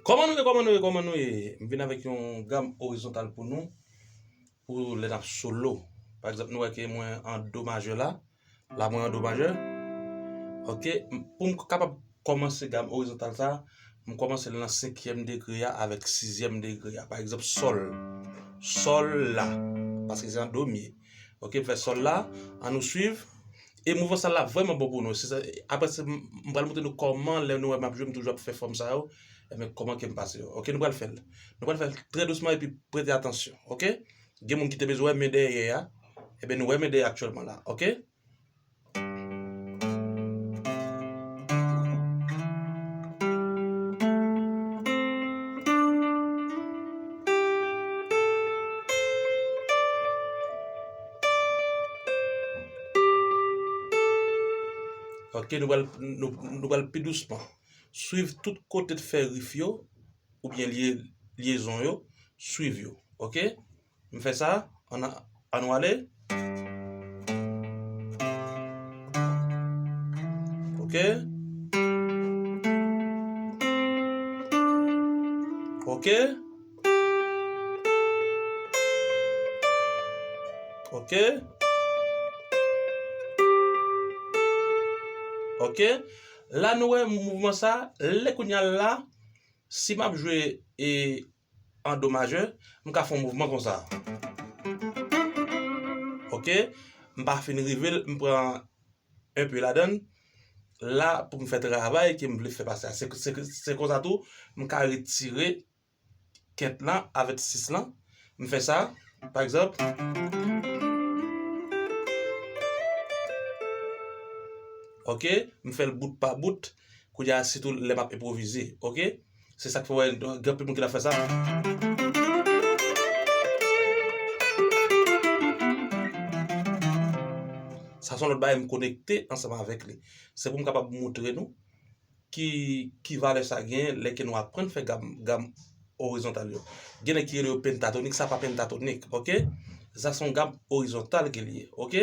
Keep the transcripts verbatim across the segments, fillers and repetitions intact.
Kòman nou ye, kòman nou ye, kòman nou ye? M vin avèk yon gam orizontal pou nou, pou lè n ap solo. Pa egzanp, nou wè ke mwen an do majè la, la mwen an do majè. Ok, m- pou m kapab kòmanse gam orizontal sa, m kòmanse l nan senkyèm degre a avèk sizyèm degre a. Pa egzanp, sòl. Sòl la, paske se an do m ye. Ok, m fè sòl la, an nou swiv. E mouvman sa la vrèman bon pou nou. Se sa, apre, se, m m pral montre nou kòman, lè nou wè m ap jwe, m toujou ap fè fòm sa yo. Ebyen, kòman ke m pase yo? Ok, nou pral fè l. Nou pral fè l trè dousman epi prete atansyon. Ok? Gen moun ki te bezwen wè men dèyè a. Ebyen, nou wè men dèyè aktyèlman la. Ok? Ok, nou pral, nou, nou pral pi dousman. Swiv tout kote l fè rif yo, oubyen lye, lyezon yo, swiv yo. Ok? M fè sa, ann, ann nou ale. Ok? Ok? Ok? Ok? La nou wè mouvman sa, lè kounye a la, si m ap jwe e an do majè, m ka fè yon mouvman konsa. Ok? M pa fin rive l, m pran enpe ladan l. La, pou m fè travay ke m vle fè pase a. Se, se, se konsa tou, m ka retire kent lan avèk sis lan. M fè sa, pa egzanp. Ok, m fè l bout pa bout. Kounye a, sitou lè m ap enpwovize. Ok? Se sa k fè w wè gen anpil moun ki t ap fè sa. Sa se yon lòt bagay m konekte ansanm avèk li. Se pou m kapab montre nou ki, ki valè sa genyen lè ke nou aprann fè gam, gam orizontal yo. Gen nèg ki rele yo pentatonik, sa pa pentatonik, ok? Sa se yon gam orizontal ke li ye, ok?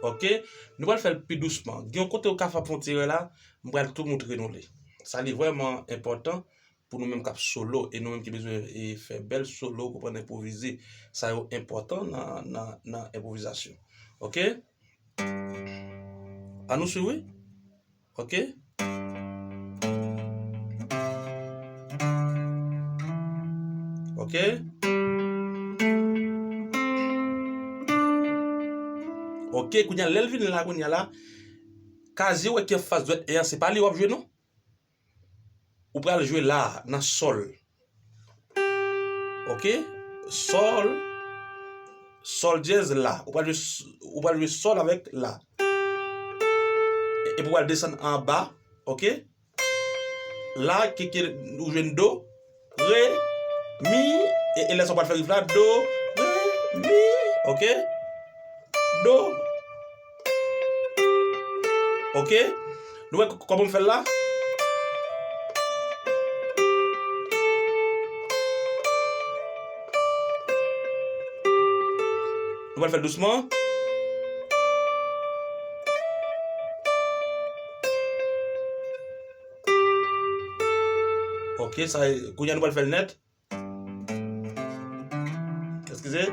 Ok, nou pral fè l pi dousman. Gen yon kote ou ka fè yon ti erè la, m pral tou montre nou li. Sa li vrèman enpòtan pou nou menm k ap solo e nou menm ki bezwen e fè bèl solo, konprann enpwovize. Sa yo enpòtan nan, nan, nan enpwovizasyon. Ok? Ann nou swiv, wi. Ok? Ok? Ok, kounye a, lè l vin la, kounye a la, kazye w wè ki anfas dwèt e a, se pa li w ap jwe, non? Ou pral jwe la, nan sòl. Ok? Sòl, sòl dyèz la. Ou pral jwe s- ou pral jwe sòl avèk la. E, epi ou pral desann anba, ok? La, ki, ki, ou jwenn do, re, mi, e, e lè sa w pral fè rif la, do, re, mi, ok? Do. Ok? Nou wè k- kòman m fè l la? Nou pral fè l dousman. Ok, sa, kounye a nou pral fè l nèt. Eskize.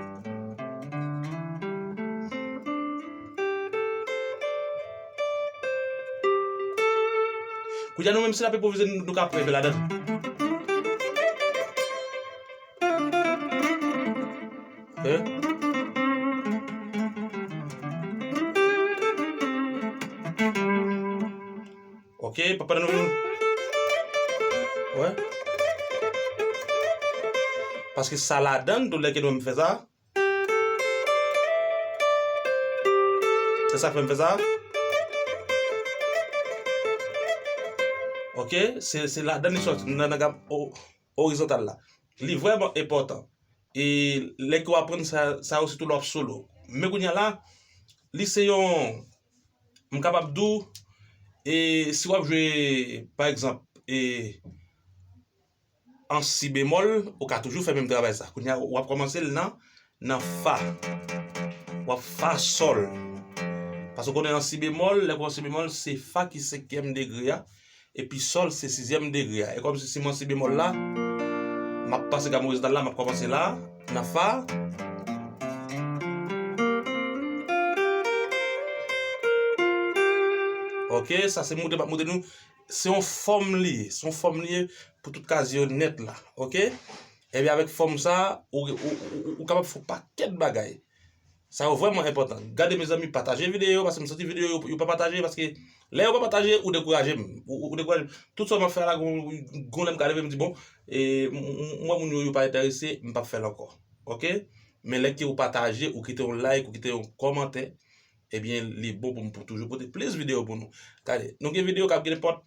Kounye a nou menm si n ap enpwovize, nou, nou ka ap reve ladan. Ok. Ok, pa- pandan nou. Wè. Paske sa ladan, tou lè ke nou menm fè sa. Se sa k fè m fè sa. Ok, se, se ladan li sòti, nan, nan gam o- orizontal la. Li vrèman enpòtan. E lè ke w aprann sa, sa yo sitou lè w ap solo. Men kounye a la, li se yon, m kapab di w, e si w ap jwe, pa egzanp, e an si bemòl, ou ka toujou fè menm travay sa. Kounye a, w ap kòmanse l nan, nan fa. W ap fa sòl. Paske w konnen an si bemòl, lè w an si bemòl, se fa ki senkyèm degre a, epi sòl se sizyèm degre a. E kòmsi si m an si bemòl la, m ap pase gam orizontal la, m ap kòmanse la, nan fa. Ok, sa se monte m ap monte nou. Se yon fòm li ye, se yon fòm li ye pou tout kaz yo nèt la, ok? Ebyen, avèk fòm sa, ou, ou, ou, ou, ou kapab fè yon pakèt bagay. Sa yo vrèman enpòtan. Gade, mezanmi, pataje videyo yo, paske m santi videyo yo, yo pa pataje, paske lè yo pa pataje, ou dekouraje m. Ou, ou, ou dekouraje m. Tout sa m ap fè la, gon, gon lè m ka leve, m di, bon, e, m, m, m wè moun yo, yo pa enterese, m p ap fè l ankò. Ok? Men lè ke ou pataje, ou kite yon like, ou kite yon kòmantè, ebyen, li bon pou m pou toujou pote plis videyo pou nou. Gade, nou gen videyo k ap gen nenpòt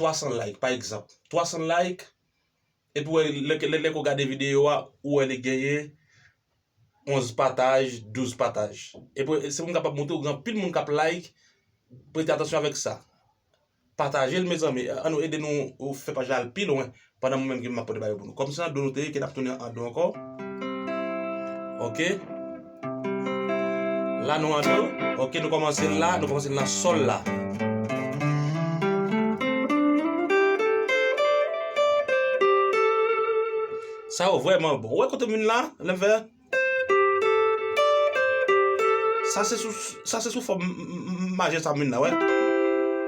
twa san like, pa egzanp. Twa san like, epi w wè, lè, lè, lè ke w gade videyo a, ou wè li genyen onz pataj, douz pataj. Epi, se pou m kapab montre w, gen anpil moun k ap like, prete atansyon avèk sa. Pataje l, mezanmi. Ann nou ede nou fè paj la al pi lwen, pandan mwen menm ki m ap pote bagay pou nou. Kòm se an do nou te ye, ke n ap tounen an do ankò. Ok. La, nou an do. Ok, nou kòmanse la, nou kòmanse nan sòl la. Sa yo vrèman bon. Ou wè kote m vin la, lè m fè? Sa se sou, sa se sou fòm m, m, m, majè sa m vin la, wè.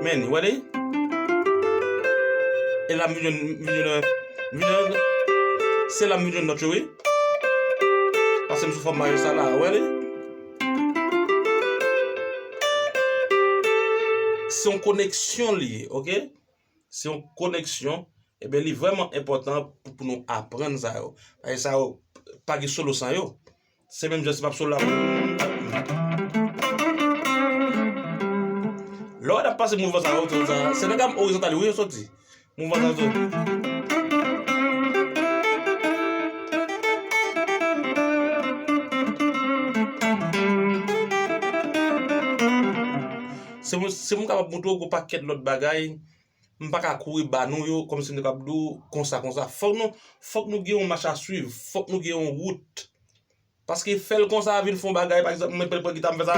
Men li, wè li? E la m vin jwenn, m vin jwenn, m vin jwenn, se la m vin jwenn nòt yo, wi. Paske m sou fòm majè sa la, wè li? Se yon koneksyon li ye, ok? Se yon koneksyon, ebyen, li vrèman enpòtan pou, pou nou aprann sa yo. Paske sa yo, pa gen solo san yo. Se menm jan si m ap solo la. Lè w ap pase mouvman sa yo, sa, se nan gam orizontal yo, wi, yo soti. Mouvman sa yo soti. Se pou, se pou m kapab montre w yon pakèt lòt bagay. M pa ka kouri ba nou yo, kòmsi m te kab di w konsa, konsa. Fòk nou, fòk nou gen yon mach a swiv, fòk nou gen yon wout. Paske fè l konsa, vin fè yon bagay, pa egzanp, mwen pran gita, m fè sa.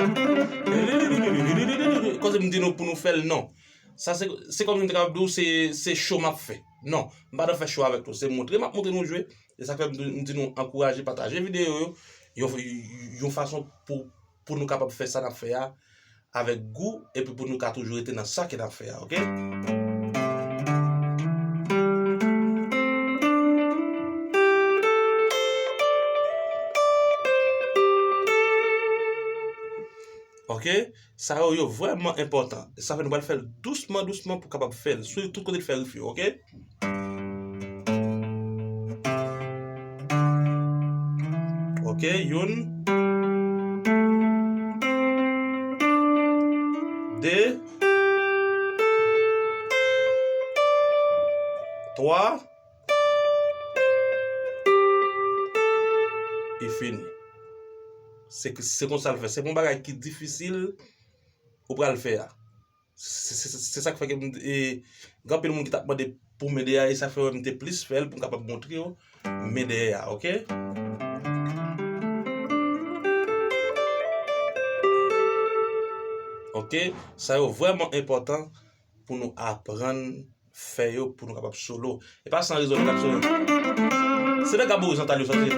Kòmsi m di nou pou nou fè l, non. Sa se, se kòmsi m te kab di w, se, se cho m ap fè. Non, m pa nan fè cho avèk nou. Se montre m ap montre nou jwe. E sa k fè m di, m di nou ankouraje, pataje videyo yo. Yon, yon fason pou, pou nou kapab fè sa n ap fè a avèk gou, epi pou nou ka toujou rete nan sa ke n ap fè a, ok? Ok? Sa yo, yo vrèman enpòtan. Sa fè nou pral fè l dousman, dousman pou kapab fè l. Swiv tout kote l fè rif yo, ok? Ok, youn. De. Twa. E fini. Se, se konsa l fè. Se pa yon bagay ki difisil ou pral fè a. Se, se, se, se sa k fè ke m, e, gen anpil moun ki t ap mande pou men dèyè a, e sa fè m te plis fè l pou m kapab montre yo men dèyè a, ok? Ok, sa yo vrèman enpòtan pou nou aprann fè yo pou nou kapab solo. E pa san rezon nou ka solo. Se nan gab orizontal yo soti.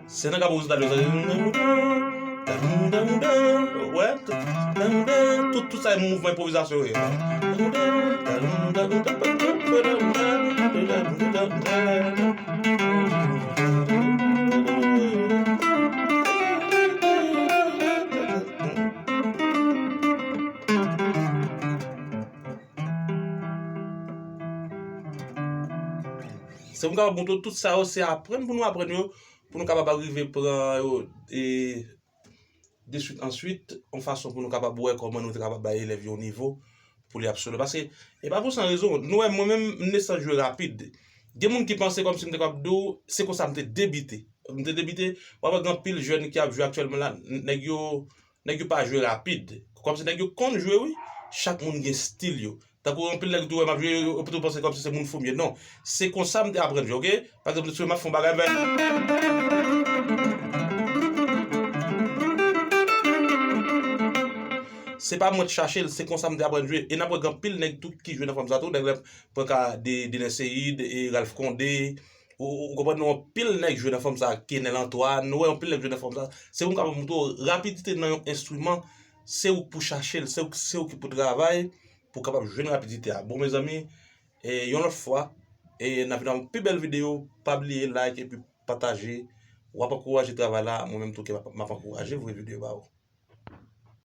Se nan gab orizontal yo soti. Wè, tout, tout sa e mouvman enpwovizasyon yo ye. Se pou m kapab montre w tout sa yo, se aprann pou nou aprann yo, pou nou kapab rive pran yo, e, de swit an swit, yon fason pou nou kapab wè kòman nou te kapab bay elèv yo yon nivo pou li ap solo. Paske, e pa pou san rezon, nou wè, mwen menm, m desann jwe rapid. Gen moun ki panse kòmsi m te kapab di w, se konsa m te debite. M te debite, w ap wè gen anpil jèn ki ap jwe aktyèlman la, n-, nèg yo, nèg yo pa jwe rapid. Kòmsi nèg yo konn jwe, wi. Chak moun gen stil yo. Tankou anpil nèg tou wè m ap jwe, yo tou panse kòmsi se moun foumye. Non. Se konsa m te aprann jwe, oke? Pa egzanp, si m ap fè yon bagay, m fè. Se pa mwen k chache l, se konsa m te aprann jwe. E n ap wè gen anpil nèg tou ki jwe nan fòm sa tou. Nèg lè pran ka de Dener Ceïde, e Ralph Condé. Ou, ou, ou konprann, nou anpil nèg jwe nan fòm sa, Kenel Antoine, nou wè anpil nèg jwe nan fòm sa. Se pou m kapab montre w rapidite nan yon enstriman, se ou k pou chache l, se ou, se ou ki pou travay pou w kapab jwenn rapidite a. Bon, mezanmi, e yon lòt fwa, e n ap vin ak yon pi bèl videyo, pa bliye like epi pataje. W ap ankouraje travay la, mwen menm tou ke m ap, m ap ankouraje voye videyo ba ou.